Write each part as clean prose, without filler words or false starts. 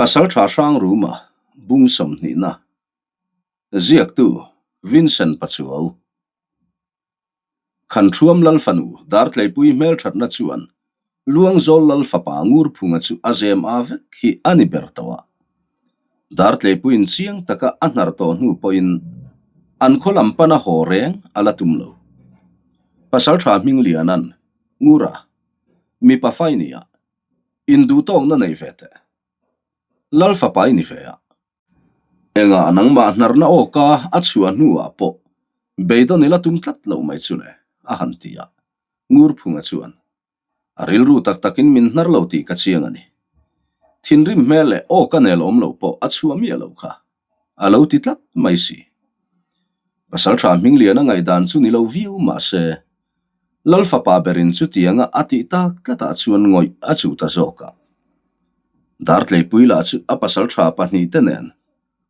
Pasalṭha Hrangruma bung sawmhnihna ziaktu Vincent Pachuau Khanṭhuam Lalfanu Dartleipui hmelṭhatna chuan Luangzawl Lalfapa Ngurphunga chu a zem a vek hi a ni ber tawh a. Dartleipuiin chiang taka a hnar tawh hnu pawhin an khaw lam pana haw reng a la tum lo. Pasalṭha Hmingliana'n Ngura mipa fai nia Induhtawkna nei ve teh. Lal fapa i ni ve a. Engah nangmah hnarna awka a chhuah hnuah pawh beidawn i la tum tlat lo mai chu le, a han ti a. Ngurphunga chuan, A rilru tak takin min hnar lo tih ka chiang a ni. Thinrim hmel leh awka nel awm lo pawh a chhuah miah lo kha. A lo ti tlat mai si. Pasalṭha Hmingliana ngaihdan chu ni lo viau mah se, Lal fapa berin chutianga a tih tak tlatah chuan ngawih a chuh ta zawk a. Dartleipui lah chu a pasalṭha pahnihte nen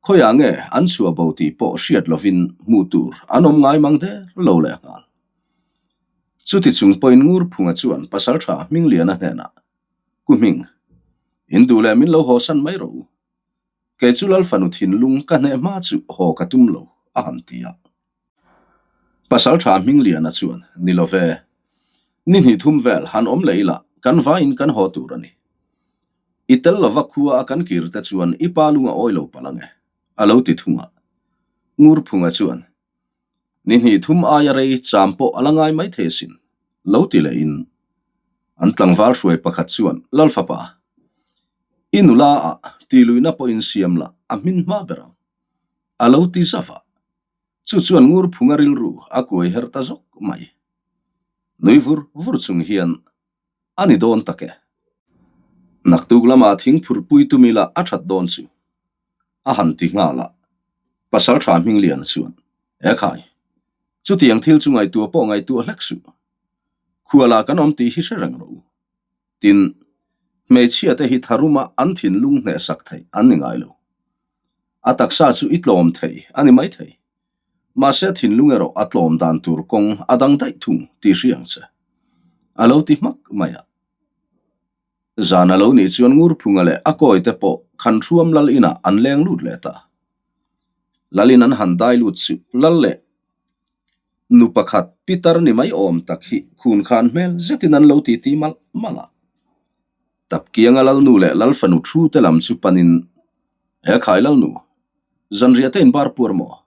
khawiah nge an chhuah bo tih pawh hriat lovin hmuh tur an awm ngai mang der lo leh nghal. Chuti chung pawhin Ngurphunga chuan pasalṭha Hmingliana hnenah, Ku Hming, in duh leh min lo hawsan mai rawh u. Kei chu Lal fanu thinlung ka hneh hma chu haw ka tum lo, a han ti a. Pasalṭha Hmingliana chuan, Ni lo ve. Ni hnih thum vel han awm leh ila kan vaiin kan haw tur a ni. I tel lova khua a kan kir te chuan i pa lung a awi lo palh ang e, a lo ti thung a. Ngurphunga chuan, Ni hnih thum aia rei cham pawh a la ngai mai thei asin, lo ti lehin an tlangval hruai pakhat chuan, Lalfapa, i nula ah tihluihna pawhin siam la a hmin hma ber ang, a lo ti zauh a. Chu chuan Ngurphunga rilru a kuai her ta zawk mai. Nui vur vur chung hian a ni dawn tak e. Naktuk lamah thingphurpui tum ila a that dawn chu. A han ti nghal a, Pasalṭha Hmingliana chuan, E khai, chutiang thil chu ngaihtuah pawh ngaihtuah hlek suh. Khualah kan awm tih hi hre reng rawh u. Tin, hmeichhiate hi tharuma an thinlung hnehsak theih an ni ngai lo. A taksa chu i tlawm thei a ni maithei. Mahse a thinlung erawh a tlawm dan tur kawng a dang daih thung tih hria ang che. A lo ti hmak mai a. Zan a lo nih chuan Ngurphunga leh a kawite pawh Khanṭhuam lal inah an leng lut leh ta. Lal in an han dai lut chu lal leh nu pakhat pitar ni mai awm tak hi khun khan hmel zetin an lo titi malh malh a. Tapkianga lalnu leh lalfanu thu te lam chu panin, He khai lalnu, zanriah te in bar puar maw?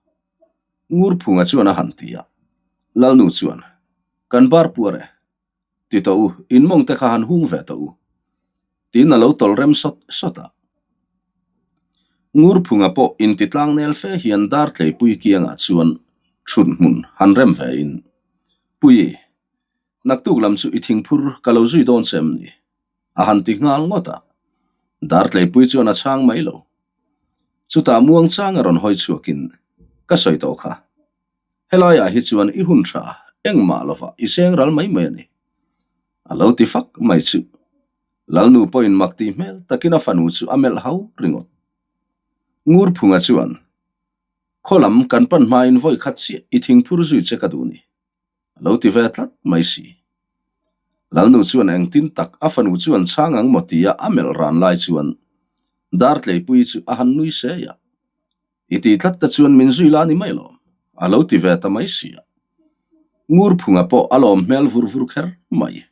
Ngurphunga chuan a han ti a. Lalnu chuan, Kan bar puar e. Ti tawh u, in mawng te kha han hung ve tawh u. Tiin a lo tawlh rem sawt sawt a. Ngurphunga pawh inti tlang nel fe hian Dartleipui kiangah chuan thut hmun han rem ve in, Pui, naktuk lam chu i thingphur ka lo zui dawn che em ni? A han ti nghal ngawt a. Dartleipui chuan a chhang mai lo. Chutah muangchang a rawn hawi chhuakin, Ka sawi tawh kha. Helaiah hi chuan i hun tha engmah lovah i seng ral mai mai a ni. A lo ti fak mai chu. Lalnu pawhin mak tih hmel takin a fanu chu a melh hau ringawt. Ngurphunga chuan, Khaw lam kan pan hmain vawi khat chiah i thingphur zui che ka duh ni. A lo ti ve tlat mai si. Lalnu chuan engtin tak a fanu chuan chhang ang maw tia a melh ran lai chuan Dartleipui chu a han nui sei a. I ti tlat te chuan min zui la ni mai lawm, a lo ti ve ta mai si a. Ngurphunga pawh a lawm hmel vur vur kher mai.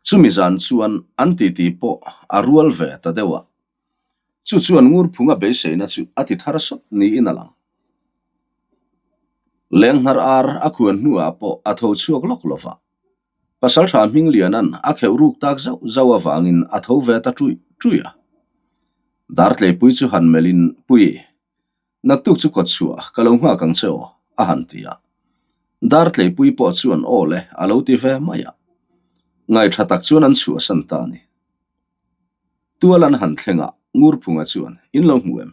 Chumi zan chuan an titi pawh a rual ve ta deuh a. Chu chuan Ngurphunga beiseina chu a ti thar sawt niin a lang. Lenghnar ar a khuan hnuah pawh a tho chhuak lawk lo va. Pasalṭha Hmingliana'n a kheuh ruk tak zauh zauh avangin a tho ve ta ṭuih ṭuih a. Dartleipui chu han melhin, Pui, naktuk chu kawt chhuah ka lo nghak ang che aw, a han ti a. Dartleipui pawh chuan aw le a lo ti ve mai a. Ngaihṭha tak chuan an chhuahsan ta a ni. Tual an han thleng a, Ngurphunga chuan, In lo hmu em?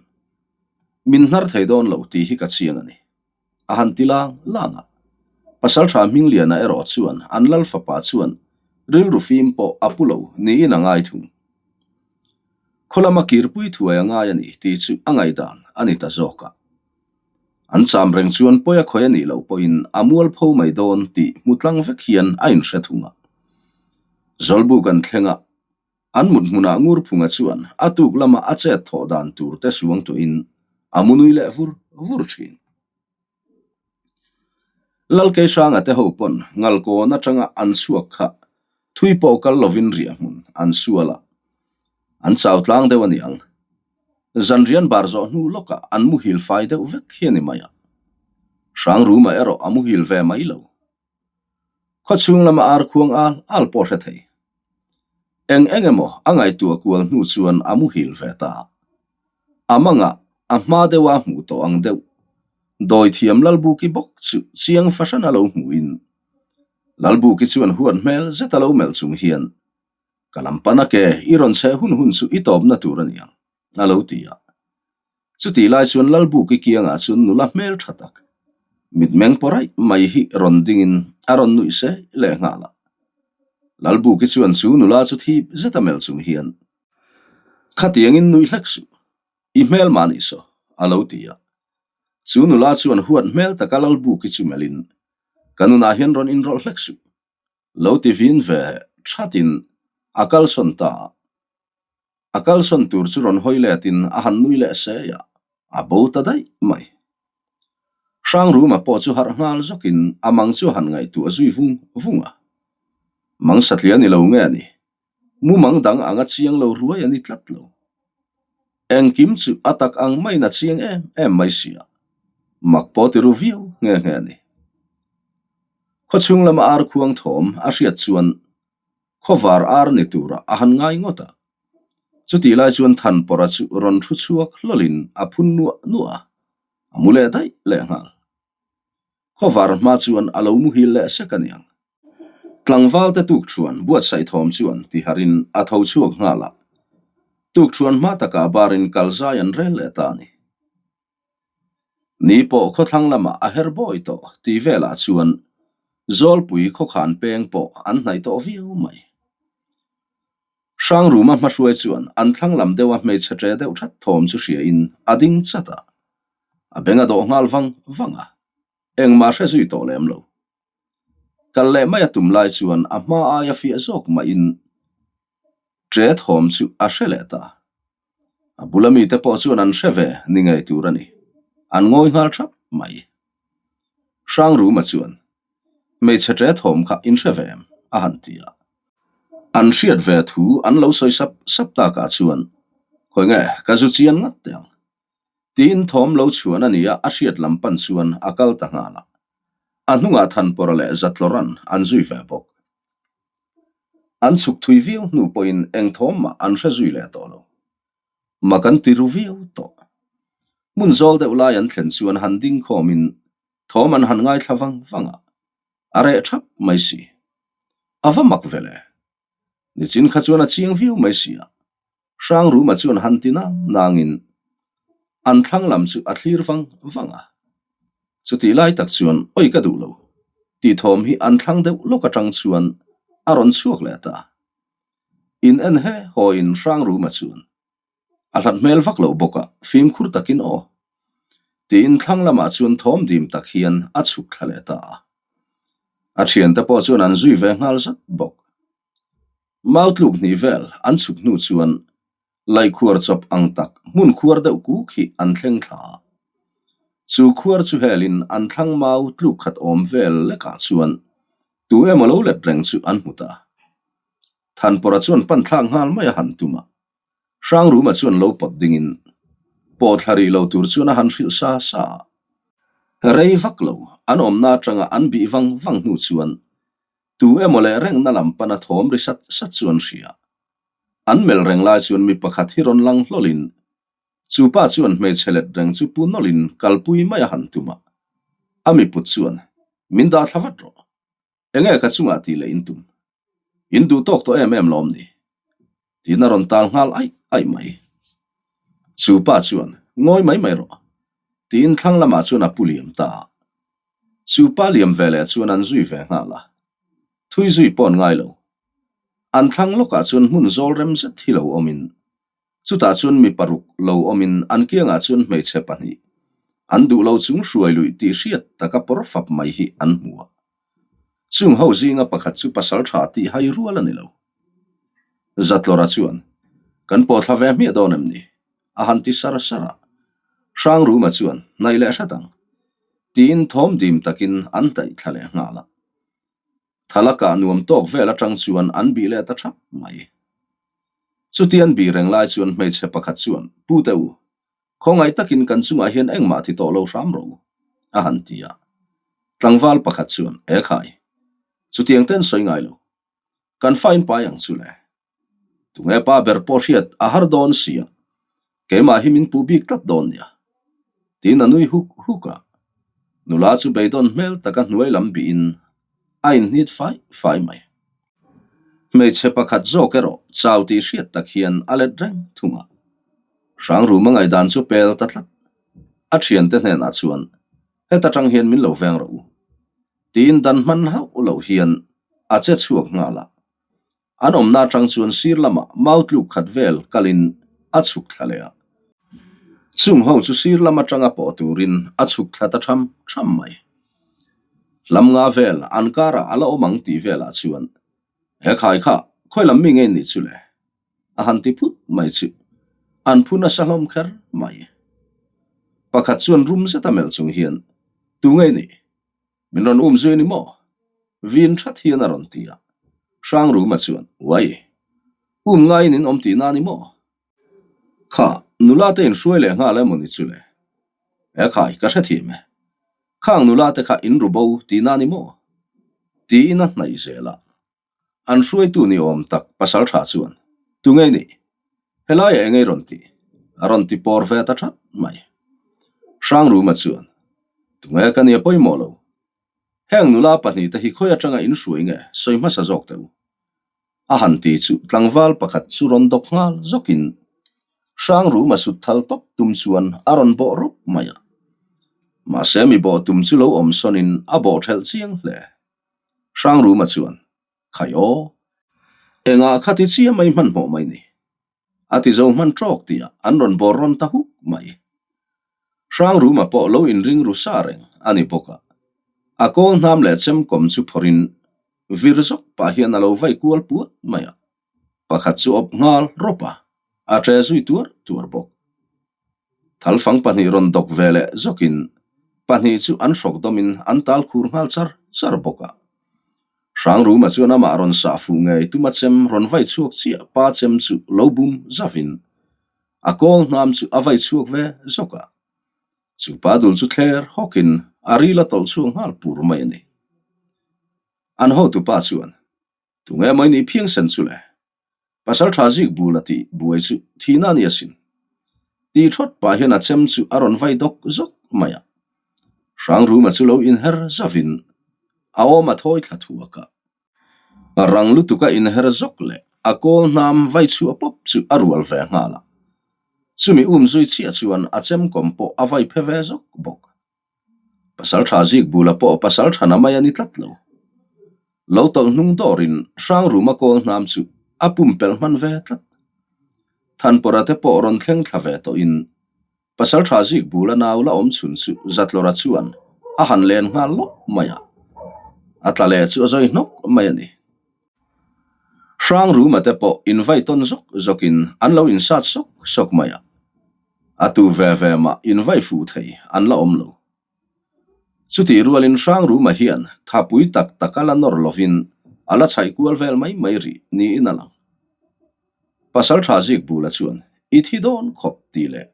Min hnar thei dawn lo tih hi ka chiang a ni. A han ti lang lang a. Pasalṭha Hmingliana erawh chuan an lal fapa chuan rilru fim pawh a pu lo niin a ngai thung. Khaw lama kirpui thuai a ngai a ni tih chu a ngaihdan a ni ta zawk a. An cham reng chuan pawi a khawi a nih loh pawhin a mualpho mai dawn tih hmu tlang vek hian a inhre thung a. Zawlbuk an thleng a. An mut hmunah Ngurphunga chuan a tuk lama a chet thawh dan tur te suang tuahin a mu nui leh vur vur thin. Lalkeihranga te ho pawn Ngalkawn atanga an chhuak kha thui pawh kal lovin riah hmun an sual a, an chau tlang deuh a ni ang. Zanrian bar zawh hnu lawkah an muhil fai deuh vek hi a ni mai a, Hrangruma erawh a muhil ve mai lo. Khawchhung lama ar khuang al al pawh hre thei. Eng eng emaw a ngaihtuah kual hnu chuan a muhil ve ta. A mangah a hma deuha hmuh tawh ang deuh. Dawithiam Lalbuki bawk chu chiang fahran a lo hmuhin Lalbuki chuan huat hmel zet a lo melh chung hian Ka lam pan a ke i rawn chheh hun hun chu i tawpna tur a ni ang a lo ti a. Chutih lai chuan Lalbuki kiangah chuan nula hmel tha tak, mitmeng pawh raih mai hi rawn dingin a rawn nuih se leh nghal a. Lalbuki chuan chu nula chu thip zet a melh chung hian, Khatiangin nuih hlek suh, i hmel mah nih saw, a lo ti a. Chu nula chuan huat hmel taka Lalbuki chu melhin, Ka nunah hian rawn inrawlh hlek suh, lo ti vin ve thatin a kalsawn ta a. A kalsawn tur chu rawn hawi letin a han nui leh sei a, a bo ta daih mai. Hrangruma pawh chu harh nghal zawkin a mang chu a han ngaihtuah zui vung vung a. Mang satliah ni lo nge a ni? Mumang dang anga chiang lo ruai a ni tlat lo. Engkim chu a tak ang maiin a chiang em em mai si a, mak pawh ti ru viau nghe nghe a ni. Khawchhung lama ar khuang thawm a hriat chuan Khawvar ar ni turah a han ngai ngawt a. Chutih lai chuan Thanpawrha chu rawn thu chhuak hlawlin a phun nuah nuah a, a mu leh daih leh nghal. Khawvar hma chuan a lo muhil leh sek a niang. Tlangvalte tukṭhuan buatsaih thawm chuan tiharin a tho chhuak nghal a, tukṭhuan hma takah barin kalzai an rel leh ta a ni. Ni pawh khawthlang lamah a her bawi tawh tih velah chuan Zawlpui khawkhan peng pawh an hnaih tawh viau mai. Hrangruma hmahruai chuan an thlang lam deuha hmeichhe ṭe deuh that thawm chu hriain a ding chat a, a beng a dawh nghal vang vang a, engmah hre zui tawh lem lo. Kal leh mai a tum lai chuan a hma aia fiah zawk mahin ṭe thawm chu a hre leh ta. A bula mite pawh chuan an hre ve ni ngei tur a ni. An ngawi nghal thap mai. Hrangruma chuan, Hmeichhe ṭe thawm kha in hre ve em? a han ti a. An hriat ve thu an lo sawi sap sap takah chuan, Khawi nge, ka zu chian ngat teh ang. Tiin thawm lo chhuan a ni a, a hriat lam pan chuan a kal ta nghal a. A hnungah Thanpawra leh Zatlawran an zui ve bawk. An chhuk thui viau hnu pawhin eng thawm mah an hre zui leh tawh lo. Mak an ti ru viau tawh. Hmun zawl deuh lai an thlen chuan han ding khawmin thawm an han ngaithla vang vang a, a reh thap mai si. A va mak ve le. Nichin kha chuan a chiang viau mai si a. Hrangruma chuan han ti nang nangin an thlang lam chu a thlir vang vang a. Chutih lai tak chuan awi ka duh lo tih thawm hi an thlang deuh lawk atang chuan a rawn chhuak leh ta. In en he haw in Hrangruma chuan a hlat hmel vak loh bawk a, fimkhur takin aw tiin thlang lamah chuan thawm dim tak hian a chhuk thla leh ta a. A thiante pawh chuan an zui ve nghal zat bawk. Mau tluk hnih vel an chhuk hnu chuan laikhuar chawp ang tak hmun khuar deuh kuk hi an thleng thla a. Chu khuar chu helin an thlang mau tluk khat awm vel lekah chuan tu emaw lo let reng chu an hmu ta. Thanpawrha chuan pan thlak nghal mai a han tum a. Hrangruma chuan lo pawt dingin pawh thla rih lo tur chuan a han hrilh sa sa a. Rei vak lo an awmna atanga an bih vang vang hnu chuan Tu emaw leh rengna lam pana thawm ri sat sat chu an hria. An melh reng lai chuan mi pakhat hi rawn lang hlawlin, chu pa chuan hmeichhe let reng chu pu nawlhin kalpui mai a han tum a. A miput chuan, Min dah thla vat rawh. Enge ka chungah tih leh in tum? In duh tawk tawh em em lawm ni? Tiin a rawn tal nghal aih aih mai. Chu pa chuan, Ngawi mai mai rawh. Tiin thlang lamah chuan a pu liam ta a. Chu pa liam ve leh chuan an zui ve nghal a, thui zui pawh an ngai lo. An thlang lawkah chuan hmun zawl rem zet hi lo awmin, chutah chuan mi paruk lo awmin an kiangah chuan hmeichhe pahnih, an duh lo chung hruai luih tih hriat taka pawr fap mai hi an hmu a. Chung ho zinga pakhat chu pasal tha tih hai rual a ni lo. Zatlawra chuan, Kan pawhthla ve hmiah dawn em ni? a han ti sar sar a. Hrangruma chuan, Hnaih leh hrat ang. Tiin thawm dim takin an taih thla leh nghal a. Thalakah nuam tawk vel atang chuan an bih leh ta thap mai. Chuti an bih reng lai chuan hmeichhe pakhat chuan, Pute u, khawngaih takin kan chungah hian engmah ti tawh lo hram rawh u, a han ti a. Tlangval pakhat chuan, Ekhai, chutiang ten sawi ngai lo. Kan fa in pai ang chu le. Tunge pa ber pawh hriat a har dawn sia, keimah hi min puh bik tlat dawn nia. Tiin a nui huk huk a. Nula chu beidawn hmel taka hnuai lam bihin a inhnit fai fai mai. Hmeichhe pakhat zawk erawh chau tih hriat tak hian a let reng thung a. Hrangruma ngaihdan chu pel ta tlat. A thiante hnenah chuan, Heta tang hian min lo veng rawh u. Tiin dan hman hauh loh hian a che chhuak nghal a. An awmna atang chuan sir lamah mau tluk khat vel kalin a chhuk thla leh a. Chung ho chu sir lam atanga pawh turin a chhuk thla ta tham tham mai. Lam nga vel an karah a la awm ang tih velah chuan, He khai kha khawi lam mi ngei nih chu le? A han ti phut mai chu an phu nasa hlawm kher mai. Pakhat chuan rum zeta melh chung hian, Tu ngei nih? Min rawn um zui a ni maw? Vin that hian a rawn ti a. Hrangruma chuan, Uai! Um ngaiin in awm tihna a ni maw? Kha, nula te in hruai leh nghal emaw ni chu le? E khai, ka hrethiam e. Khang nula te kha in ru bo tihna a ni maw? Tiin a hnaih zel a. An hruaitu ni awm tak pasal tha chuan, Tu ngei nih? Helaiah eng ei rawn ti? A rawn ti pawr ve ta that mai. Hrangruma chuan, Tu nge ka nia pawimawh lo? Heng nula pahnihte hi khawi atanga in hruai nge sawi hmasa zawk teh u? A han ti chu tlangval pakhat chu rawn dawk nghal zawkin Hrangruma sut thal tawp tum chuan a rawn bawh rawp mai a. Mahse mi bawh tum chu lo awm sawnin a bawh thelh chiang hle. Hrangruma chuan, Khai aw, engah kha ti chiah mai hmanhmawh mai ni? A ti zo hman tawk tih ah an rawn bawr rawn ta huk mai. Hrangruma pawh lo inring ru sa reng a ni bawk a, a kawl hnam leh chemkawm chu phawrhin vir zawk pah hian a lo vai kual puat mai a, pakhat chu awp nghal rawp a, a ṭe zui tuar tuar bawk. Thalfang pahnih rawn dawk ve leh zawkin pahnih chu an hrawk dawmin an tal khur nghal char char bawk a. Hrangruma chuan amah rawn sah fuh ngei tuma chem rawn vai chhuak chiah pa chem chu lo bum zavin a kawl hnam chu a vai chhuak ve zawk a. Chu pa dul chu thler hawkin a ril a tawlh chhuak nghal pur mai a ni. An hotupa chuan, Tunge mai ni phiangsen chu le? Pasal tha zik bul a tih buai chu thihna a ni asin. Tih thawt pah hian a chem chu a rawn vai dawk zawk mai a. Hrangruma chu lo inher zavin a awm a thawi thla thuak a. Rang lutuk a inher zawk leh a kawl hnam vai chhuah pawp chu a rual ve nghal a. Chumi um zui chiah chuan a chem kawm pawh a vai phe ve zawk bawk. Pasal tha zik bula pawh pasal tha na mai a ni tlat lo. Lo tawlh hnung dawrin Hrangruma kawl hnam chu a pumpelh hman ve tlat. Thanpawra te pawh rawn thleng thla ve tawhin pasal tha zik bula nau la awm chhun chu Zatlawra chuan a han len nghal lawk mai a. A tla leh chu a zawi hnawk mai a ni. Hrangruma te pawh invai tawn zawk zawkin an lo insat sawk sawk mai a, a tu ve ve mah invai fuh thei an la awm lo. Chutih rualin Hrangruma hian thapui tak tak a la nawr lovin a la chhaih kual vel mai mai rih niin a lang. Pasal tha zik bula chuan i thi dawn khawp tih leh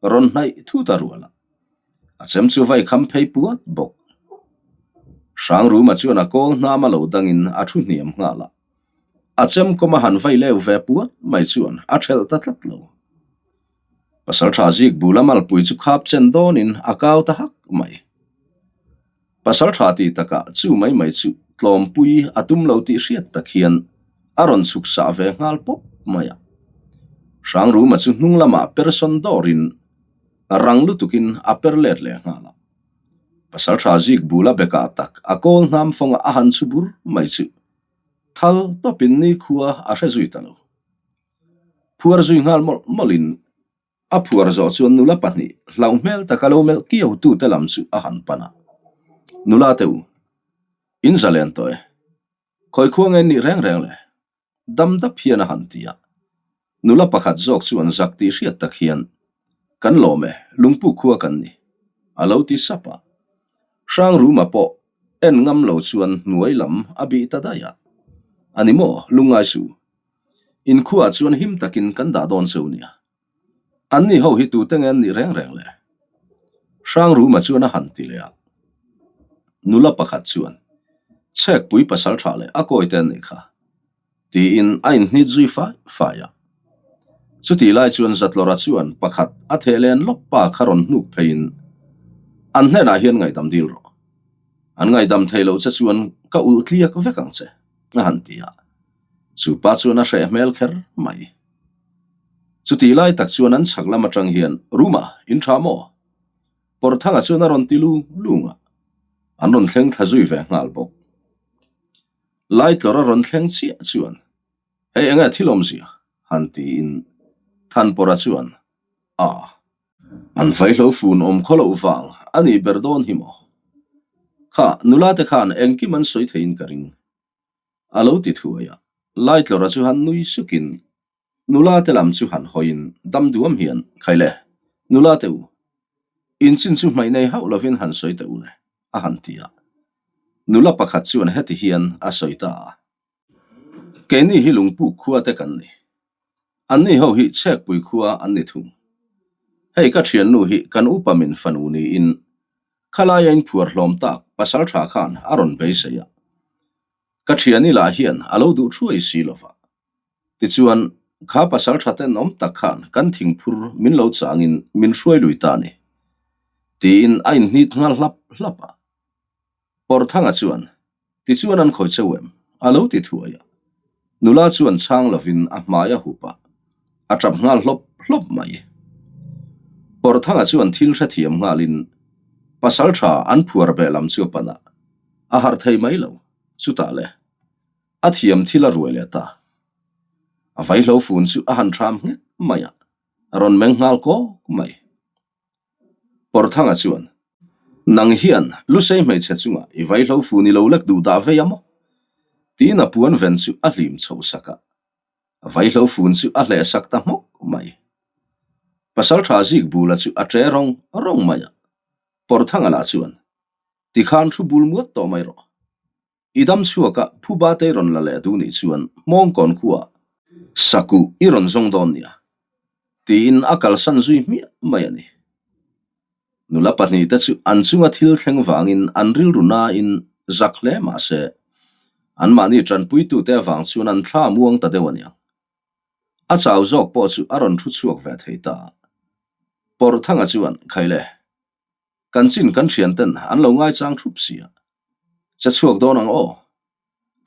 rawn hnaih thut a rual a, a chem chu vai kham phei puat bawk. Hrangruma chuan a kawl hnam a lo dangin a thu hniam nghal a, a chem kawm a han vai leu ve puat mai chuan a thelh ta tlat lo. Pasal tha zik bula malpui chu khap chen dawnin a kau ta hak mai. Pasal tha tih takah chu mai mai chu tlawmpui a tum lo tih hriat tak hian a rawn chhuk sah ve nghal pawp mai a. Hrangruma chu hnung lamah per sawn dawrin rang lutukin a per let leh nghal a. Pasal tha zik bula bekah tak a kawl hnam fawnga a han chhu bur mai chu thal tawpin nikhua a hre zui ta lo. Phuar zui nghal mawlh mawlhin A phuar zawh chuan nula pahnih hlauh hmel taka lo melh kiau tute lam chu a han pan a. Nula te u, in zalen tawh e. Khawi khua nge nih reng reng le? Dam dap hian a han ti a. Nula pakhat zawk chuan zak tih hriat tak hian, Kan lawm e, lungpuk khua kan ni, a lo ti sap a. Hrangruma pawh en ngam lo chuan hnuai lam a bih ta daih a. A ni maw, lungngai suh. Inkhuaah chuan him takin kan dah dawn cheu nia. Anni ho hi tute nge an nih reng reng le? Hrangruma chuan a han ti leh a. Nula pakhat chuan, Chhekpui pasal tha leh a kawi te an nih kha, tiin a inhnit zui fai fai a. Chutih lai chuan Zatlawra chuan pakhat a theh len lawk pa kha rawn hnuk pheiin, An hnenah hian ngaihdam dil rawh. An ngaihdam thei loh che chuan ka ulh tliak vek ang che, a han ti a. Chu pa chuan a hreh hmel kher mai. Chutih lai tak chuan an chhak lam atang hian, Ruma, in tha maw? Pawrthanga chuan a rawn ti lung lung a, an rawn thleng thla zui ve nghal bawk. Laitlawr a rawn thleng chiah chuan, Hei enge thil awmzia? han tiin Thanpawra chuan, A, an vaihlo fun awm khaw loh vang a nih ber dawn hi maw? Kha, nula te khan engkim an sawi theiin ka ring. A lo ti thuai a, Laitlawra chu han nui sukin nula te lam chu han hawiin dam duam hian, Khai le, nula te u, inchin chu hmaih nei hauh lovin han sawi teh u le, a han ti a. Nula pakhat chuan heti hian a sawi ta a, Keini hi lungpuk khua te kan ni. Anni ho hi chhekpui khua an ni thung. Hei ka thiannu hi kan upa min fanu niin Khalaia inphuar hlawm tak pasal tha khan a rawn beisei a, ka thiani lah hian a lo duh thuai si lo va. Tichuan, kha pasal tha tenawm tak khan kan thingphur min lo changin min hruai lui ta a ni, tiin a inhnit nghal hlap hlap a. Pawrthanga chuan, Tichuan an khawi cheu em? a lo ti thuai a. Nula chuan chhang lovin a hmai a hup a, a tap nghal hlawp hlawp mai. Pawrthanga chuan thil hrethiam nghalin pasal tha an phuar beh lam chu a pan a, a harh thei mai lo. Chutah le, a thiam thil a ruai leh ta. A vaihlo fun chu a han thram nghek mai a, a rawn meng nghal kawk mai. Pawrthanga chuan, Nang hian Lusei hmeichhe chungah i vaihlo fu ni lo lek duh dah vei a maw? Tiin a puan ven chu a hlim chhoh sak a. A vaihlo fun chu a hleh sak ta hmawk mai. Pasaltha zik bula chu a ṭe rawng rawng mai a. Pawrthanga lah chuan, Tikhan thu bul muat tawh mai rawh. I dam chhuak a, phuba te i rawn la leh duh nih chuan Hmawngkawn khuaah sakuh i rawn zawng dawn nia, tiin a kalsan zui hmiah mai a ni. Nula pahnihte chu an chunga thil thleng vangin an rilru nain zak hle mah se, anmahni tanpuitute avang chuan an thla muang ta deuh a niang. A chau zawk pawh chu a rawn thu chhuak ve thei ta. Pawrhthanga chuan, Khaile, Kan chin kan thianten an lo ngaichang thup si a, che chhuak dawn ang aw.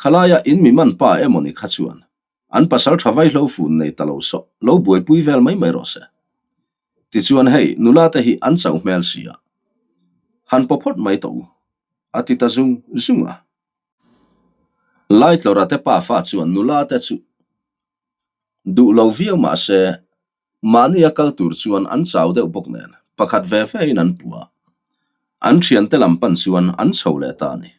Khalaia in mi man pa emaw ni kha chuan an pasal tha vaihlo fun nei ta lo sawh lo buaipui vel mai mai rawh se. Tichuan hei nula te hi an chauh hmel si a, han paw phawt mai tawh u, a ti ta zung zung a. Laitlawra te pafa chuan nula te chu duh lo viau mah se Mahni a kal tur chuan an chau deuh bawk nen pakhat ve ve in an pu a, an thiante lam pan chuan an chho leh ta a ni.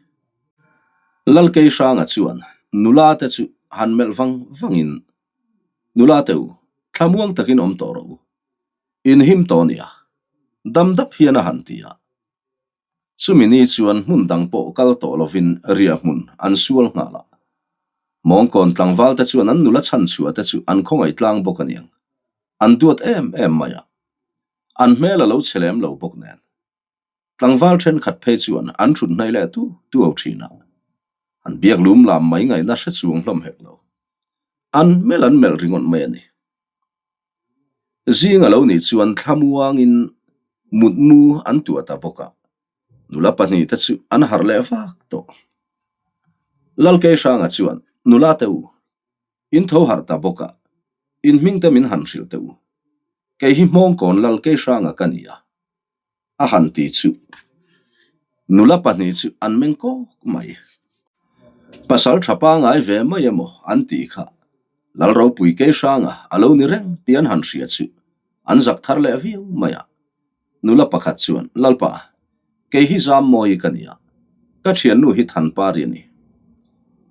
Lalkeihranga chuan nula te chu han melh vang vangin, Nula te u, thlamuang takin awm tawh rawh u. In him tawh nia, dam dap hian a han ti a. Chumi ni chuan hmun dang pawh kal tawh lovin riah hmun an sual nghal a. Mawngkawn tlangval te chuan an nula chhanchhuah te chu an khawngaih tlang bawk aniang. An duat em em mai a. An hmel a lo che lem lo bawk nen. Tlangval thenkhat phei chuan an thut hnaih leh tu tu ho thin a. An biak lum lam mai ngaihna hre chuang hlawm hek lo. An melh an melh ringawt mai a ni. Zing a lo nih chuan thlamuangin mutmu an tuah ta bawk a, nula pahnihte chu an harh leh vak tawh. Lalkeihranga chuan, Nula te u, in tho harh ta bawk a, in hmingte min han hrilh teh u. Kei hi Hmawngkawn Lalkeihranga ka ni a. A han ti chu nula pahnih chu an meng kawk mai. Pasal tha pangai ve mai emaw an tih kha Lalropui Keihranga a lo ni reng tih an han hria chu an zak thar leh viau mai a. Nula pakhat chuan, Lalpa, kei hi Zammawi ka ni a, ka thiannu hi Thanpari a ni.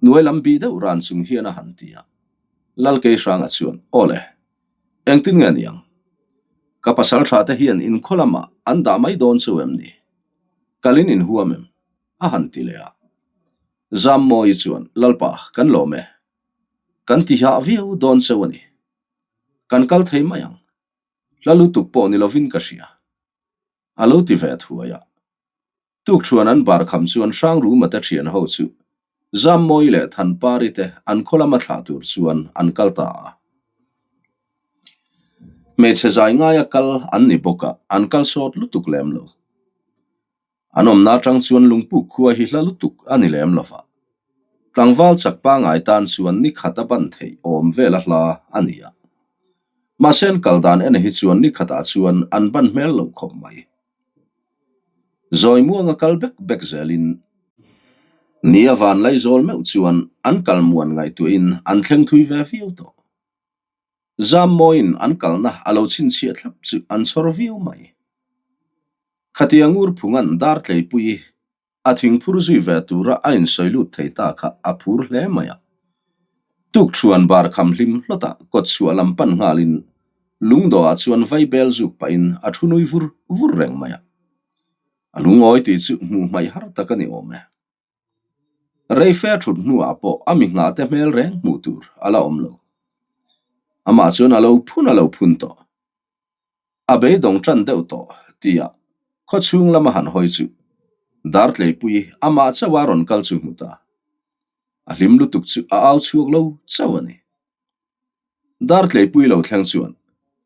Hnuai lam bih deuh ran chung hian a han ti a. Lalkeihranga chuan, Aw le, engtin nge niang? Ka pasal tha te hian in khaw lamah an dah mai dawn chu em ni? Kalin in huam em? a han ti leh a. Zammawi chuan, Lalpa, kan lawm e. Kan ti hah viau dawn cheu a ni. Kan kal thei mai ang. Hla lutuk pawh ni lovin ka hria. A lo ti ve thuai a. Tukṭhuan an bar kham chuan Hrangruma te ṭhian ho chu Zammawi leh Thanpari te an khaw lama thlah tur chuan an kal ta a. Hmeichhe zai ngaia kal an ni bawk a, an kal sawt lutuk lem lo. An awmna atang chuan lungpuk khua hi hla lutuk a ni lem lo va. Tlangval chak pangai tan chuan ni khat a ban theih awm vel a hla a ni a. Mahse an kal dan ene hi chuan ni khatah chuan an ban hmel lo khawp mai. Zawi muanga kal bek bek zelin ni a van laizawl meuh chuan an kal muan ngaihtuahin an thleng thui ve viau tawh. Zammawiin an kalna a lo chhinchhiah thlap chu an chhawr viau mai. Khatia Ngurphunga'n Dartleipui A thingphur zui ve tura a insawi lut thei ta kha a phur hle mai a. Tukṭhuan bar kham hlim hlawtah kawtchhuah lam pan nghalin lungdawhah chuan vaibel zuk pahin a thu nui vur vur reng mai a. A lungawi tih chu hmuh hmaih har tak a ni awm e. Reife a thut hnuah pawh a mi nghahte hmel reng hmuh tur a la awm lo. Amah chuan a lo phun a lo phun tawh. A beidawng ṭan deuh tawh tia khaw chhung lama han hawi chu Dartleipui amah chauh a rawn kal chu hmu ta. A hlim lutuk chu a au chhuak lo chauh a ni. Dartleipui lo thleng chuan,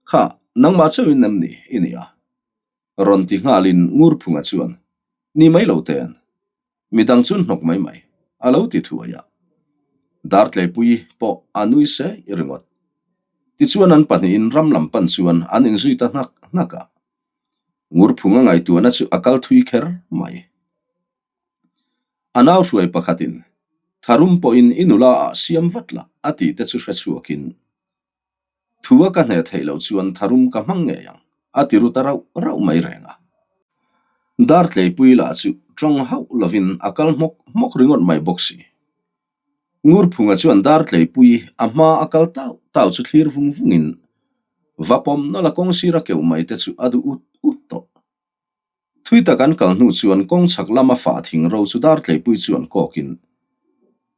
Kha, nangmah chauhin em ni i nia? Rawn ti nghalin Ngurphunga chuan, Ni mai lo ten. Midang chu hnawk mai mai, a lo ti thuai a. Dartleipui pawh a nui se i ringawt. Tichuan an pahnihin ram lam pan chuan an inzui ta hnak hnak a. Ngurphunga ngaihtuahna chu a kal thui kher mai. A nau hruai pakhatin, Tharum pawhin i nula ah siam vat la, a tih te chu hre chhuakin, Thu a ka hneh theih loh chuan tharum ka hmang ngei ang, a ti ru ta rauh rauh mai reng a. Dartleipui lah chu tawng hauh lovin a kal hmawk hmawk ringawt mai bawk si. Ngurphunga chuan Dartleipui a hma a kal tau tau chu thlir vung vungin va pawm nawlh a kawng sira keuh mai te chu a duh ut ut tawh. Thui tak an kal hnu chuan kawng chhak lama fah thing ro chu Dartleipui chuan kawkin,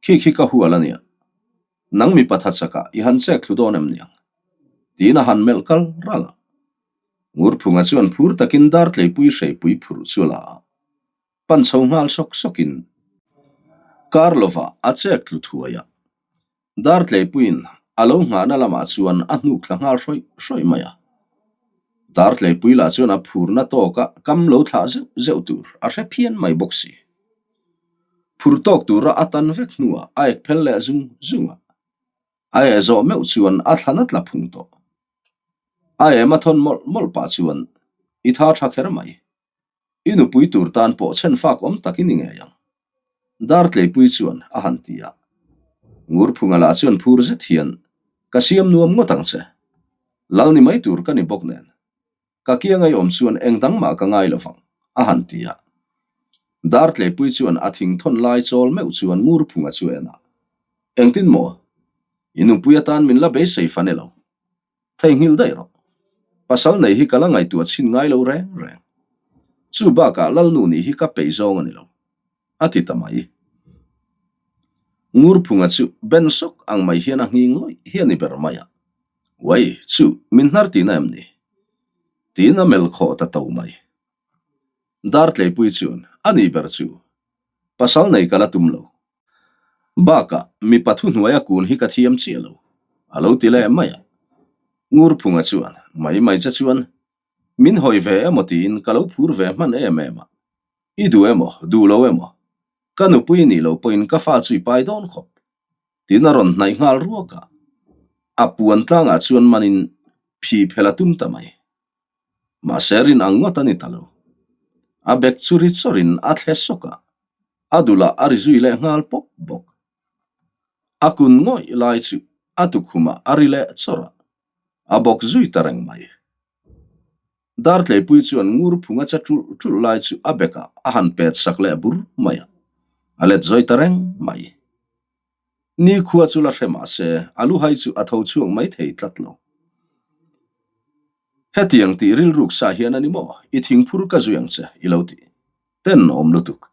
Khi khi ka hual a nia. Nang mipa tha chakah i han chek thlu dawn em niang? Tiin a han melh kal ral a. Ngurphunga chuan phur takin Dartleipui hreipui phurh chu a la a, pan chho nghal sawk sawkin kar lovah a chek tlu thuai a. Dartleipuiin a lo nghahna lamah chuan a hnuk thla nghal hrawih hrawih mai a. Dartleipui lah chuan a phurna tawka kam lo thlah zeuh zeuh tur a hre phian mai bawk si. Phur tawk tura a tan vek hnuah a ek phel leh zung zung a. A eh zawh meuh chuan a thlan a tla phung tawh. A em a thawn mawlh mawlh pah chuan i tha tha kher mai. I nupui tur tan pawh chhen fak awm tak i ni ngei ang. Dartleipui chuan a han ti a. Ngurphunga lah chuan phur zet hian, Ka siam nuam ngawt ang che. Lal ni mai tur ka ni bawk nen. Ka kiang ei awm chuan eng dang mah ka ngai lo vang, a han ti a. Dartleipui chuan a thing thawn lai chawl meuh chuan Ngurphunga chu en a. Engtin maw? I nupui atan min la beisei fan e lo. Theihnghilh daih rawh. Pasal nei hi ka la ngaihtuah chhin ngai lo reng reng. Chu bakah Lalnu nih hi ka peih zawng a ni lo, a ti ta mai. Ngurphunga chu ben sawk ang mai hian a nghing lawih hi a ni ber mai a. Uai, chu min hnar tihna em ni? Tiin a melh khawh ta to mai. Dartleipui chuan, A ni ber chu. Pasal nei ka la tum lo. Bakah mipa thuhnuaia kun hi ka thiam chiah lo, a lo ti leh mai a. Ngurphunga chuan, Mai mai che chuan, min hawi ve emaw tiin ka lo phur ve hman em em a. I duh emaw, duh lo emaw, ka nupui nih lo pawhin ka fa chu i pai dawn khawp, tiin a rawn hnaih nghal ruak a. A puan tlangah chuan manin phih phel a tum ta mai. Mahse rin ang ngawt a ni ta lo. A bek chu ri chawrin a thle sawk a, a dulah a ri zui leh nghal pawp bawk. A kun ngawih lai chu a tukhumah a ri leh chawrh a, a bawk zui ta reng mai. Dartleipui chuan ngur phunga cha ṭulh ṭulh lai chu a bekah a han pet sak leh bur mai a, a let zawi ta reng mai. Nikhua chu la hre mah se, a luhai chu a tho chhuak mai thei tlat lo. Hetiang tih rilruk sa hian a ni maw? I thingphur ka zui ang che, i lo ti. Tenawm lutuk.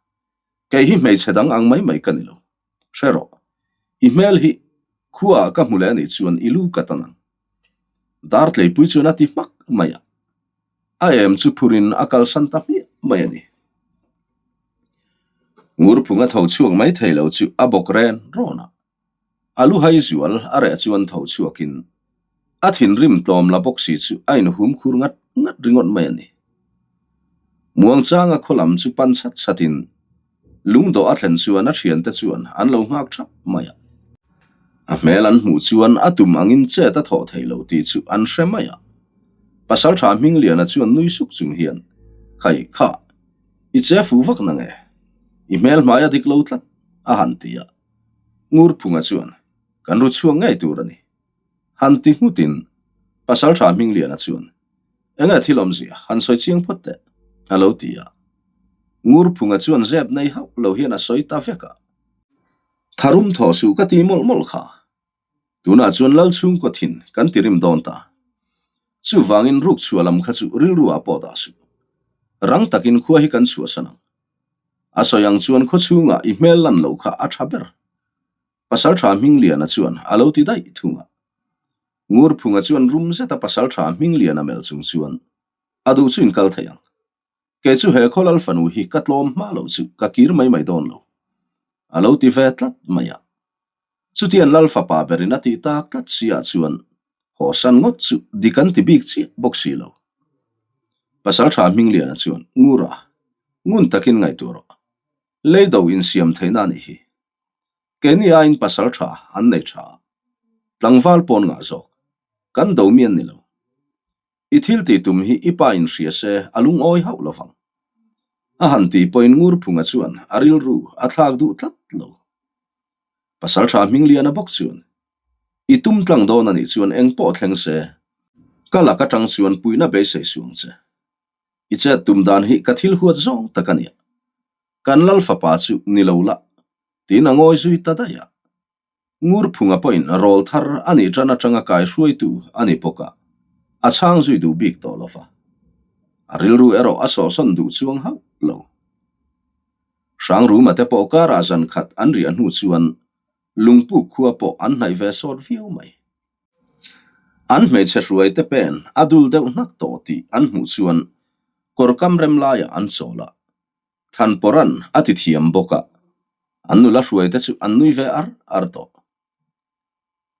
Kei hi hmeichhe dang ang mai mai ka ni lo. Hre rawh. I hmel hi khuaah ka hmu leh a nih chuan i lu ka tan ang. Dartleipui chuan a ti hmak mai a. A em chu phurin a kalsan ta hmiah mai a ni. Ngurphung a tho chhuak mai thei lo chu a bawk ren rawn a. A luhai zual a reh chuan tho chhuakin a thinrim tlawm la bawk si chu a inhum khur ngat ngat ringawt mai a ni. Muangchanga khaw lam chu pan chhat chhatin lungdawh a thlen chuan a thiante chuan an lo nghak thap mai a. A hmel an hmuh chuan a tum angin chet a thawh thei lo tih chu an hre mai a. Pasaltha Hmingliana chuan nui suk chung hian, Khai kha, i che fuh vak na nge? I hmel hmai a dik lo tlat, a han ti a. Ngurphunga chuan, Kan ru chhuak ngei tur a ni. Han ti nghutin Pasaltha Hmingliana chuan, Enge thil awmzia han sawi chiang phawt teh, a lo ti a. Ngurphunga chuan zep nei hauh lo hian a sawi ta vek a. Tharum thaw suh ka ti mawlh mawlh kha. Tunah chuan lal chhungkaw thin kan ti rim dawn ta. Chuvangin ruk chhuah lam kha chu rilru ah pawh dah suh. Rang takin khua hi kan chhuahsan ang. A sawi ang chuan khaw chhungah i hmel lan loh kha a tha ber. Pasaltha Hmingliana chuan a lo ti daih thung a. Ngurphunga chuan rum zeta Pasaltha Hmingliana melh chung chuan a duh chu in kal thei ang. Kei chu he khaw lal fanu hi ka tlawm hma loh chu ka kir mai mai dawn lo. A lo ti ve tlat mai a. Chutiang lal fapa berin a tih tak tlat si ah chuan hawsan ngawt chu dik an ti bik chiah bawk si lo. Pasaltha Hmingliana chuan Ngura, ngun takin ngaihtuah rawh. Lei do insiam theihna a nih hi. Keini aiin pasaltha an nei tha a, tlangval pawn ngah zawk. Kan do mi an ni lo. I thil tih tum hi i pa in hria se a lungawi hauh lo vang. A han tih pawhin Ngurphunga chuan a rilru a thlak duh tlat lo. Pasaltha Hmingliana bawk chuan, I tum tlang dawn a nih chuan eng pawh thleng se, ka lak atang chuan puihna beisei suh ang che. I chet tum dan hi ka thil huat zawng tak a nia. Kan lal fapa chu ni lo la, tiin a ngawi zui ta daih a. Ngurphunga pawhin rawl thar a nih tan atanga kai hruaitu a ni bawk a, a chhang zui duh bik tawh lo va. A rilru erawh a sawhsawn duh chuang hauh lo. Hrangruma te pawh karah zan khat an riah hnu chuan Lungpuk khua pawh an hnaih ve sawt viau mai. An hmeichhe hruai te pen a dul deuh hnak tawh tih an hmuh chuan kawr kam rem laiah an chawl a. Thanpawra'n a ti thiam bawk a, an nula hruaite chu an nui ve ar ar tawh.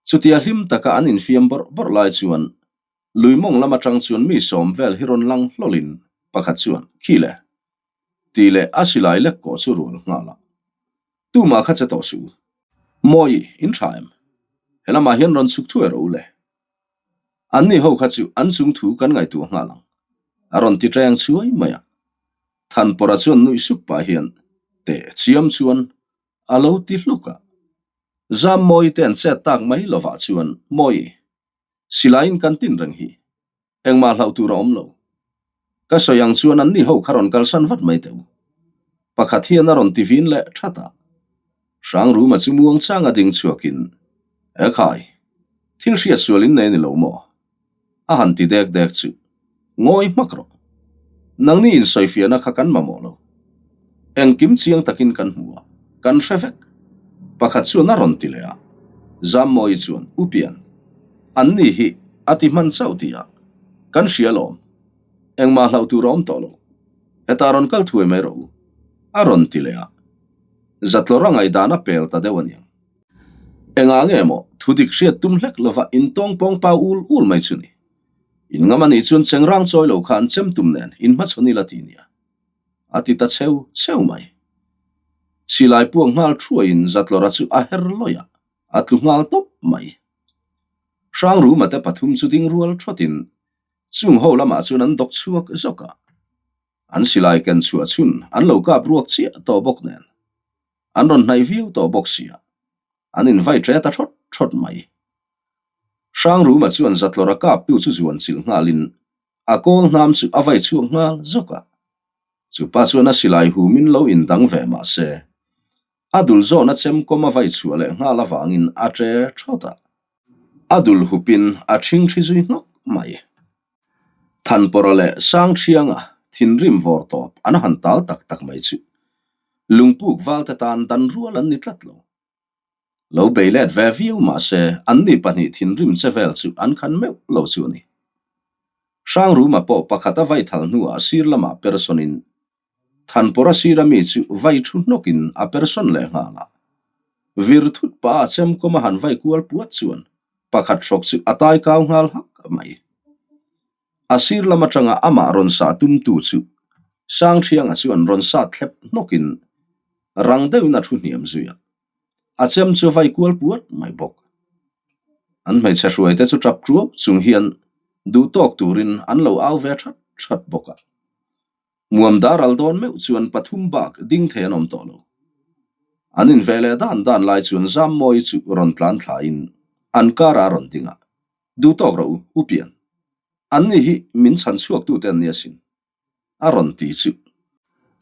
Chutia hlim taka an infiam bawrh bawrh lai chuan lui mawng lam atang chuan mi sawm vel hi rawn lang hlawlin pakhat chuan, Khi le! tih leh a silai lek kawh chu rual nghal a. Tumah kha che tawh suh u. Mawi, in tha em? Helamah hian rawn chhuk thuai rawh u le. An ni ho kha chu an chung thu kan ngaihtuah nghal ang, a rawn ti teng chhuai mai a. Thanpawrha chuan nuih suk pah hian teh chiam chuan a lo ti hluk a. Zammawi te an chet tak mai lovah chuan Mawi, silaiin kan tin reng hi. Engmah hlauh tur a awm lo. Ka sawi ang chuan an ni ho kha rawn kalsan vat mai teh u. Pakhat hian a rawn ti vin leh that a. Hrangruma chu muang changa ding chhuakin, E khai, thil hriat sual in nei ni lo maw? A han ti dek dek chu. Ngawi hmak rawh. Nangni insawifiahna kha kan mamawh lo. Engkim chiang takin kan hmu a, kan hre vek. Pakhat chuan a rawn ti leh a. Zammawi chuan, U Pian, an ni hi a ti hman chauh tih a, kan hria lawm. Engmah hlauh tur a awm tawh lo. Hetah rawn kal thuai mai rawh u, a rawn ti leh a. Zatlawr a ngaihdan a pel ta deuh a niang. Engah nge maw thudik hriat tum hlek lova intawng pawng pau ul ul mai chu ni. In ngam a nih chuan chengrang chawi lo kha an chem tum nen in hmachhawn ila ti nia. A ti ta cheu cheu mai. Silai puak nghal thuaiin Zatlawra chu a her lawih a, a tlu nghal tawp mai. Hrangruma te pathum chu ding rual thawtin chung ho lamah chuan an dawk chhuak zawk a. An silai ken chhuah chhun an lo kap ruak chiah tawh bawk nen an rawn hnaih viau tawh bawk sia, an invai ṭe ta thawt thawt mai. Hrangruma chuan Zatlawra kaptu chu zuan chilh nghalin a kawl hnam chu a vai chhuak nghal zawk a. Chupa chuan a silai humin lo indang ve mah se. A dul zawna chemkawm a vai chhuah leh nghal avangin a ṭe ṭhawt a. A dul hupin a ṭhingṭhi zui hnawk mai. Thanpawrha leh Sangṭhianga thinrim vawr tawp an han tal tak tak mai chu lungpuk valte tan dan rual an ni tlat lo. Lo bei let ve viau mah se anni pahnih thinrim che vel chu an khan meuh lo chu a ni. Hrangruma pawh pakhat a vai thal hnuah sir lamah persawnin Thanpawrha sira mi chu vai thu hnawkin a persawn leh nghal a. Vir thut pah a chemkawm a han vai kual puat chuan pakhat hrawk chu a tai kau nghal hak mai. A sir lam atanga amah rawn sah tumtu chu Sangṭhianga chuan rawn sat thlep hnawkin rang deuhin a thu hniam zui a. A chem chu vai kual puat mai bawk. An hmeichhe hruaite chu tap ṭuau chung hian duhtawk turin an lo au ve that that bawk a. Muam dar al dawn meuh chuan pathum bak ding thei an awm tawh lo. An inve leh dan dan lai chuan Zammawi chu rawn tlan thlaiin an karah a rawn ding a, Duhtawk rawh u, U Pian. Anni hi min chhan chhuaktute an ni asin. A rawn ti chu.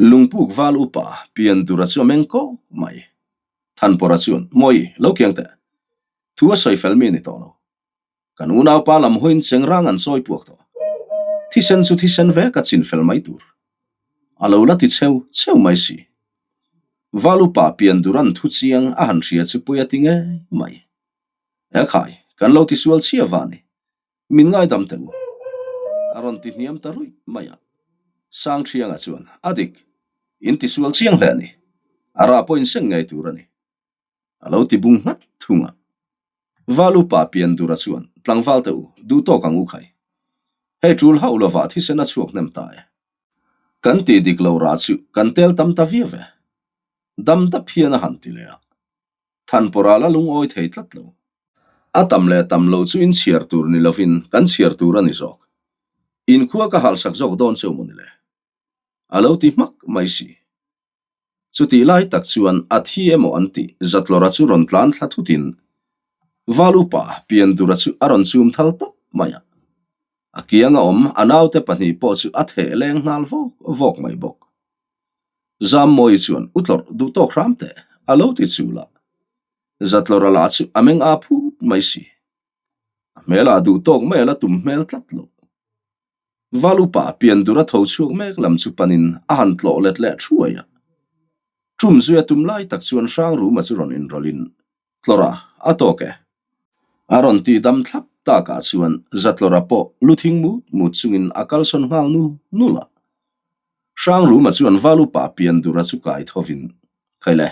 Lungpuk val upa Pian Dura chu a meng kawk mai. Thanpawrha chuan, Mawi, lo kiang teh. Thu a sawi fel mi a ni tawh lo. Kan unaupa lam hawiin chengrang an sawi puak tawh. Thisen chu thisen vek a chin fel mai tur. A lo la ti cheu cheu mai si. Valupa pian duran thu chiang a han hria chu pui a ti ngei mai. E khai, kan lo tisual chhia va ni. Min ngaidam teh u. A rawn ti hniam ta ruih mai a. Sangṭhianga chuan, A dik, in tisual chiang hle a ni. A rah pawh in seng ngei tur a ni. A lo ti bung nghat thung a. Val upa Piandura chuan, Tlangval teh u, duh tawk ang u khai. Hei tul hauh lovah thisen a chhuak hnem ta e. Kan tih dik lo rah chu kan tel tam ta viau ve. Dam dap hian a han ti leh a. Thanpawrah la lungawi thei tlat lo. A tam leh tam lo chu in chhiar tur ni lovin kan chhiar tur a ni zawk. Inkhua ka halsak zawk dawn cheu maw ni le? A lo ti hmak mai si. Chutih lai tak chuan a thi emaw an tih Zatlawra chu rawn tlan thla thutin Val upa Piandura chu a rawn chum thal tawp mai a. A kianga awm a naute pahnih pawh chu a theh leng nghal vawk vawk mai bawk. Zammawi chuan u tlawrh duh tawk hram teh a lo ti chul a. Zatlawra lah chu a meng a phut mai si. A hmelah duh tawk mai a la tum hmel tlat lo. Val upa pian dur a tho chhuak mek lam chu panin a han tlawh let leh thuai a. Tum zui a tum lai tak chuan Hrangruma chu rawn inrawlhin, Tlawrha, a tawk e. A rawn ti dam thlap takah chuan Zatlawrha pawh lu thing mut mut chungin a kalsawn nghal nul nul a. Hrangruma chuan Val upa pian dura chu kai thovin, Khaile,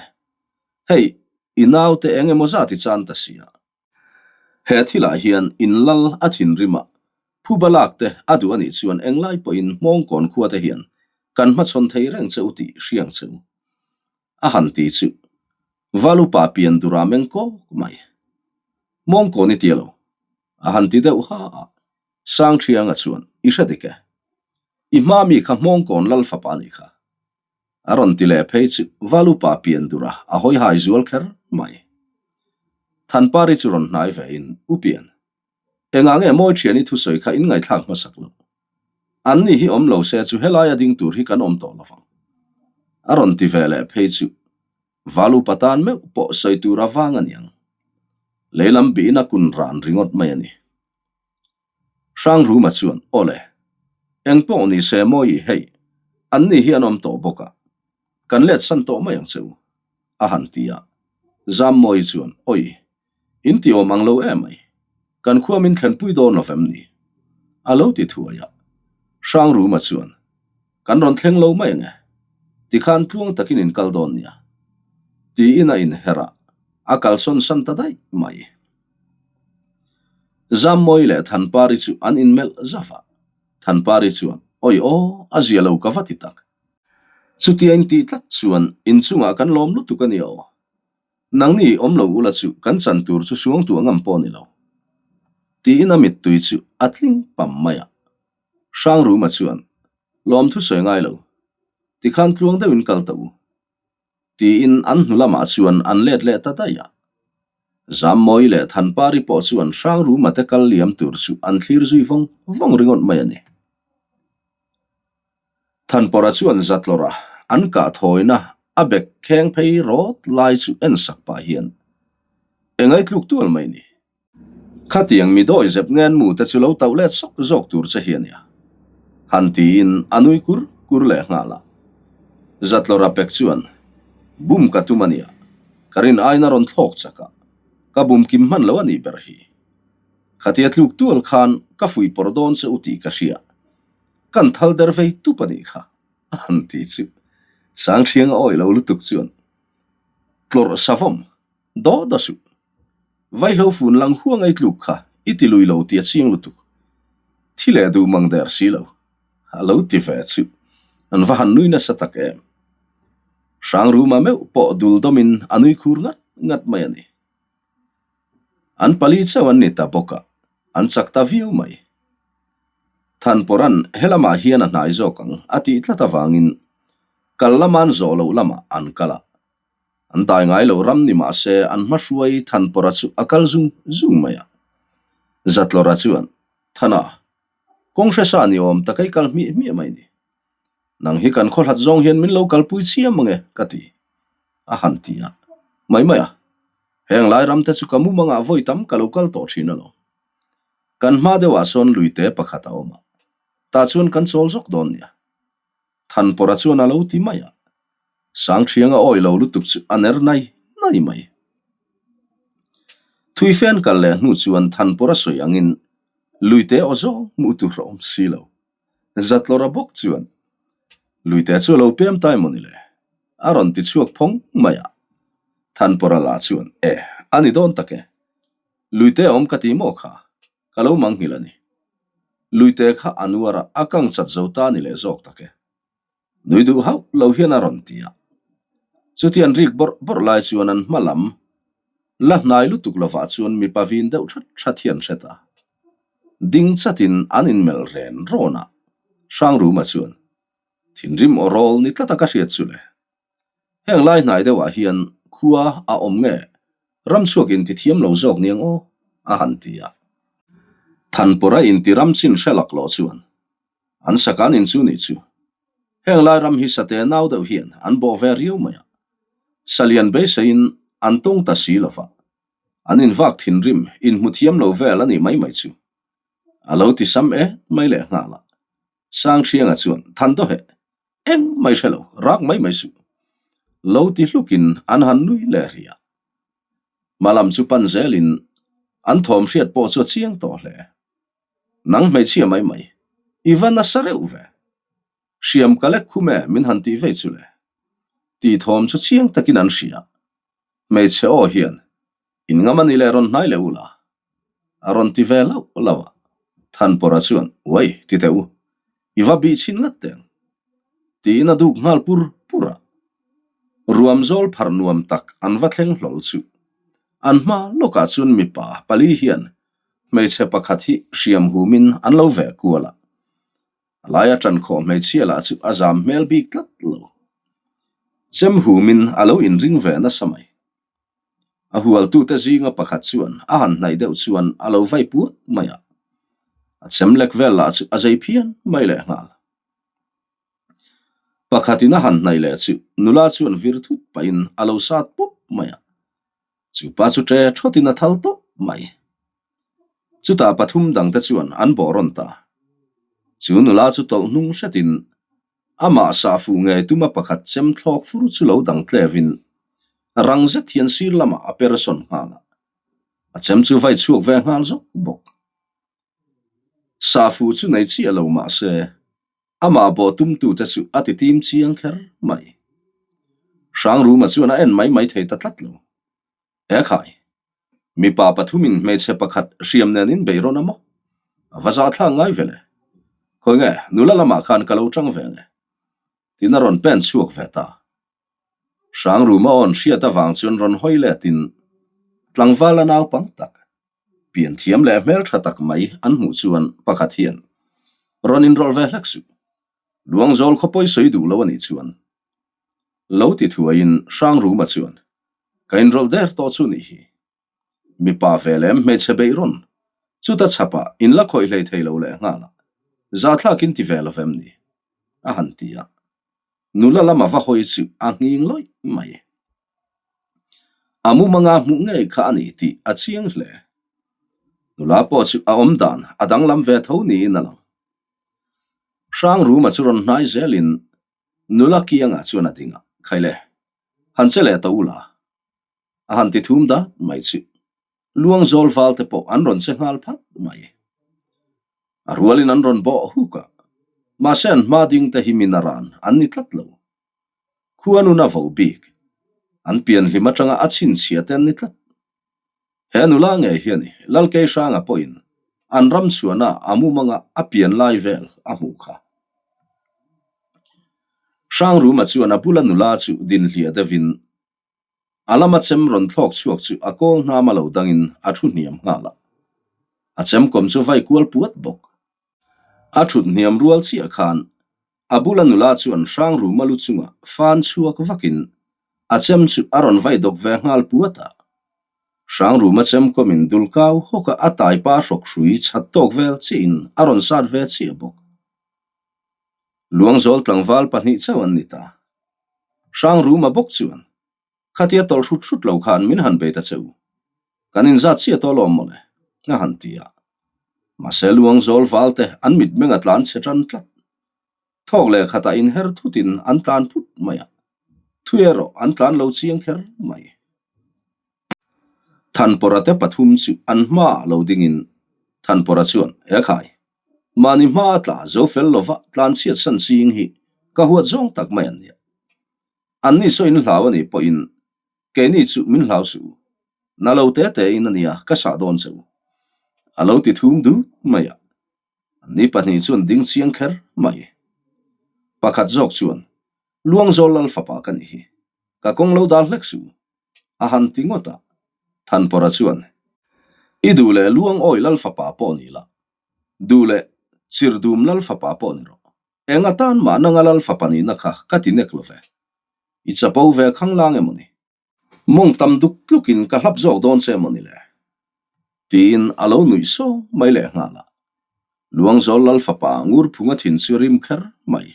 hei, i naute eng emaw zat i chan ta sia. He thilah hian in lal a thinrim a, phuba lak te a duh a nih chuan englai pawhin Hmawngkawn khua te hian kan hmachhawn thei reng che u tih hriang che u. A han ti chu Valupa pian dura meng kawk mai. Hmawngkawn i tia lo. A han ti deuh ha a, Sangṭhianga chuan i hre dik e. I hma mi kha Hmawngkawn lal fapa a nih kha. A rawn ti leh phei chu Valupa pian dura a hawi hai zual kher mai. Thanpari chu rawn hnai ve in, U Pian, engah nge mawi thian i thusawi kha in ngaihthlak hmasak loh? An ni hi awm lo se chu helaia ding tur hi kan awm tawh lovang. A rawn ti ve leh phei chu Valupa tan meuh pawh sawi tur a vang a niang. Leilam bihin a kun ran ringawt mai a ni. Hrangruma chuan, Awle, eng pawh ni se mawi hei, an ni hi an awm tawh bawk a, kan let san tawh mai ang che u, a han ti a. Zammawi chuan, Awi, in ti awm ang lo em mai, kan khua min thlenpui dawn lo vem ni? A lo ti thuai a. Hrangruma chuan, Kan rawn thleng lo mai ang e, tikhan tluang takin in kal dawn nia, tiin a inher a, a kalsawn san ta daih mai. Zammawi leh Thanpari chu an inmelh zauh a, Thanpari chuan, Awi aw, a zia lo ka va ti tak. Chutia in tih tlat chuan inchungah kan lawm lutuk a nia aw. Nangni awm lo ula chu kan chan tur chu suang tuah ngam pawh a ni lo. Tiin a mittui chu a tling pam mai a. Hrangruma chuan, Lawmthu sawi ngai lo. Tikhan tluang deuhin kal ta u. Tiin an hnu lamah chuan an let leh ta daih a. Zammawi leh Thanpari pawh chuan Hrangruma te kal liam tur chu an thlir zui vawng vawng ringawt mai a ni. Thanpawrha chuan Zatlawrha an kah thawina a bek kheng phei rawt lai chu en sak pah hian Engai tluk tual mai ni. Khatiang mi dawi zep ngen mu te chu lo tauh let sawk zawk tur che hi a nia. Han tiin a nui kur kur leh nghal a. Zatlawra pek chuan bum ka tum a nia, ka rin aina rawn thlawk chak a, ka bum kim hman lo a nih ber hi. Khatia tluk tual khan ka fuih pawrh dawn che u tih ka hria. Kan thal der vei tup a nih kha, a han ti chu. Sangthianga awi lo lutuk chuan tlawrh savawm daw daw suh. Vaihlo fun lang huang ei tluk kha i ti lui lo tih a chiang lutuk. Thi leh duh mang der si lo. A lo ti ve chu. An va han nui nasa tak em. Hrangruma meuh pawh dul dawmin a nui khur ngat ngat mai a ni. An pali chauh an ni ta bawk a, an chak ta viau mai. Thanpawra'n helamah hian a hnai zawk ang a tih tlat avangin kal lama'n zawh loh lamah an kal a. An dai ngai lo ram ni mah se an hmahruai Thanpawra chu a kal zung zung mai a. Zatlawra chuan, Thana, kawng hresa ni awm tak ei kal hmiah hmiah mai ni. Nang hi kan khaw hlat zawng hian min lo kalpui chiam ang e, ka ti. A han ti a. Mai mai a, heng lai ram te chu ka mumangah vawi tam ka lo kal tawh thin alawm. Kan hma deuhah sawn luite pakhat a awm a, tah chuan kan chawl zawk dawn nia. Thanpawra chuan a lo ti mai a, Sangthianga awi lo lutuk chu a ner nai nai mai. Thui fen kal leh hnu chuan Thanpawra sawi angin luite aw zawng hmuh tur a awm si lo. Zatlawra bawk chuan luite chu a lo pem ta emaw ni le? A rawn ti chhuak phawng mai a. Thanpawra lah chuan, E, a ni dawn tak e. Luite a awm ka ti maw kha? Ka lo manghilh a ni. Luite kha a nuar a, a kang chat zo ta ni leh zawk tak e. Nui duh hauh lo hian a rawn ti a. Chutian rik bawrh bawrh lai chuan an hma lam la hnai lutuk lovah chuan mipa vin deuh that that hian hre ta. Ding chatin an inmelh ren rawn a, Hrangruma chuan thinrim aw rawl ni tlata ka hriat chu le. Heng lai hnai deuhah hian khua a awm nge ramchhuak inti thiam lo zawk niang aw a han ti a. Thanpawra inti ramchin hre laklawh chuan An sakan in chu nih chu. Heng lai ram hi sate nau deuh hian an bawh ve riau mai a. Salian beiseiin an tawng ta si lo va. An invak thinrim inhmu thiam lo vel a nih mai mai chu. A lo ti sam et mai leh nghal a. Sangthianga chuan than daw heh. Eng mai hre lo, rak mai mai suh. Lo ti hlukin an han nui leh ri a. Hmalam chu pan zelin an thawm hriat pawh chu a chiang tawh hle. Nang hmeichhia mai mai, i va nasa reuh ve. Hriam ka lek khum e min han tih vei chu le. Tih thawm chu chiang takin an hria. Hmeichhe aw hian, In ngam a ni leh rawn hnai leh u la. A rawn ti ve lauh lauh a. Thanpawra chuan, Uai, ti teh u. I va bih chhin ngat teng. Tiin a duk nghal pur pur a. Ruam zawl pharh nuam tak an va thleng hlawl chu. An hma lawkah chuan mipa pali hian Hmeichhe pakhat hi hriam humin an lo veh kual a, a laia ṭankhawh hmeichhia lah chu a zam hmel bik tlat lo. Chem humin a lo inring ve nasa mai. A hualtute zinga pakhat chuan a han hnaih deuh chuan a lo vai puat mai a, a chem lek vel lah chu a zei phian mai leh nghal. Pakhatin a han hnaih leh chu nula chuan vir thut pahin a lo sat pawp mai a. Chu pa chu ṭe ṭhawtin a thal tawp mai. Chutah pathum dangte chuan an bawh rawn ta. Chu nula chu tawlh hnung hretin amah sahfuh ngei tuma pakhat chem thlawk fur chu lo dang tlevin rang zet hian sir lamah a per sawn nghal a. A chem chu vai chhuak ve nghal zawk bawk. Sahfuh chu nei chiah lo mah se Amah bawh tumtute chu a ti tim chiang kher mai. Hrangruma chuan a en mai mai thei ta tlat lo. He khai, mipa pathumin hmeichhe pakhat hriam nen in bei rawn a maw? A va zah thlak ngai ve le. Khawi nge, nula lamah khan ka lo tang ve nge? Tiin a rawn pen chhuak ve ta. Hrangruma awn hriat avang chuan rawn hawi letin tlangval a naupang tak. Pian thiam leh hmeltha tak mai an hmuh chuan pakhat hian rawn inrawlh ve hlek suh. Luangzawl khaw pawi sawi duh lo a nih chuan lo ti thuaiin Hrangruma chuan ka inrawlh der tawh chu nih hi. Mipa ve lem hmeichhe beih rawn chuta chhapah in la khawih hlei thei lo leh nghal a, zahthlakin ti ve lo vem ni? a han ti a. Nula lama va hawi chu a nghing lawih mai. A mumanga hmuh ngei kha a ni tih a chiang hle. Nula pawh chu a awm dan a danglam ve tho niin a lang. Hrangruma chu rawn hnai zelin nula kiangah chuan a ding a, Khaile, han che leh tawh ula. A han ti thum dat mai chu. Luangzawl val te pawh an rawn che nghal phat mai. A rualin an rawn bawh huk a, mahse an hma ding te hi min a ran an ni tlat lo. Khua nun a vo bik, an pian hlim atanga a chhinchhiah te an ni tlat. He nula ngei hian i Lalkei Hranga pawhin an ram chhuahna a mumanga a pian lai vel a hmuh kha. Hrangruma chuan a bula nula chu din hliah deuhin A lama chem rawn thlawk chhuak chu a kawl hnam a lo dangin a thu hniam nghal a. A chemkawm chu vai kual puat bawk. A thut hniam rual chiah khan a bula nula chuan hrang ruma lu chungah fan chhuak vakin a chem chu a rawn vai dawk ve nghal puat a. Hrang ruma chemkawmin dul kau hawka a taipa hrawk hrui chhat tawk vel chiahin a rawn sat ve chiah bawk. Luangzawl tlangval pahnih chauh an ni ta. Hrangruma bawk chuan, Khatia tawlh hrut hrut lo khan min han bei ta che u. Kan inzat chiah tawh alawm mawle, a han ti a. Mahse Luangzawl valte an mitmeng a tlan chhe tan tlat. Thawk leh khatah inher thutin an tlan phut mai a, thui erawh an tlan lo chiang kher mai. Thanpawra te pathum chu an hmaah lo dingin Thanpawra chuan, He khai, mahni hma a tla zo fel lova tlanchhiat san ching hi ka huat zawng tak mai an nia. Anni saw in hlau a nih pawhin keini chu min hlau suh u. Na lo te te in a nia ka sah dawn che u. A lo ti thum dut mai a. Anni pahnih chuan ding chiang kher mai. Pakhat zawk chuan, Luangzawl lal fapa ka nih hi. Ka kawng lo dal hlek suh u. A han ti ngawt a, Thanpawra chuan, I duh leh Luangawi lal fapa pawh ni la, duh leh Chirdum lal fapa pawh ni rawh. Eng atan mah nanga lal fapa nihna kha ka ti nek lo ve. I chapo ve khanglang emaw ni? Mawng tam duk tlukin ka hlap zawk dawn che emaw ni le? Tiin a lo nuih sawng mai leh nghal a. Luangzawl lal fapa Ngurphunga thin chu rim kher mai.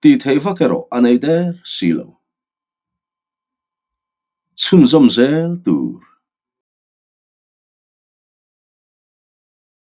Tih theih vak erawh a nei der si lo. Chhunzawm zel tur.